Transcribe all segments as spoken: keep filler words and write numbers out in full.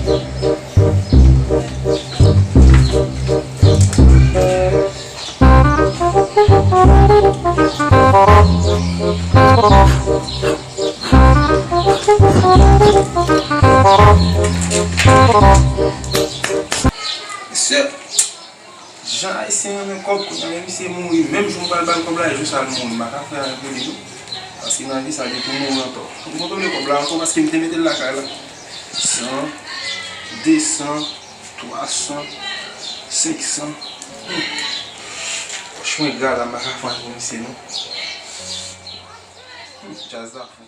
Mesye, jan ayisyen renmen kòb, kounye a misye mouri. Menm jou m pral ba l kòb la, e jou sa a l mouri. M pa ka fè anyen pou li, non. Paske nan vi sa, depi w mouri ankò. M kontwole kòb la ankò paske m te mete l lakay la. San, de san, twa san, senk san. Hmm. Pòch mwen gra la, m pa ka fè anyen pou misye, non. Hmm, djaz la fou.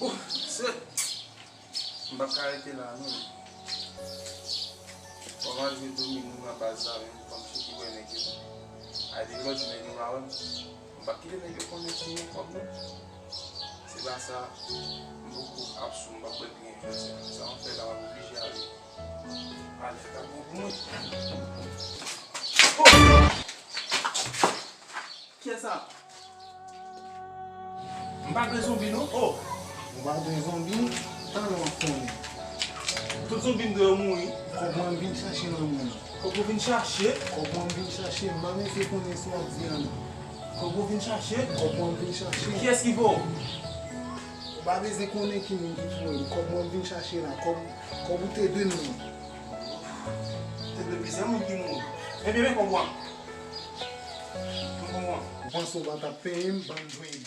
Oh, sèt! M p ap ka rete la, non. Kòman jwe domino nan baz la menm, kòm se ki wè nèg yo. Ay, depi lòt jou nèg yo pa wè m. M p ap kite nèg yo konnen si m gen kòb, non. Se pa sa, m poko ap sou, m p ap bwè pi jodi a. Sa m ap fè la, m ap oblije ale. Ale, fè kòb mwen pou mwen. Oh! Kiyès sa? M pa gen zonbi, non. Oh! Ou pa gen zonbi? Talè w ap konnen. Tout zonbi m dwe yo mouri. Kòb mwen m vin chache nan men w. Kòb ou vin chache? Kòb mwen m vin chache. M pa bezwen konnen sa w ap di a, non. Kòb ou vin chache? Kòb mwen m vin chache. Kiyès ki voye w? Ou pa bezwen konnen ki moun ki voye m. Kòb mwen m vin chache la. Kòb, kòb ou te dwe m nan. Te dwe plizyè moun ki mouri. Ebyen, men kòb ou an. Ou panse w pa t ap peye m, bann jwenn.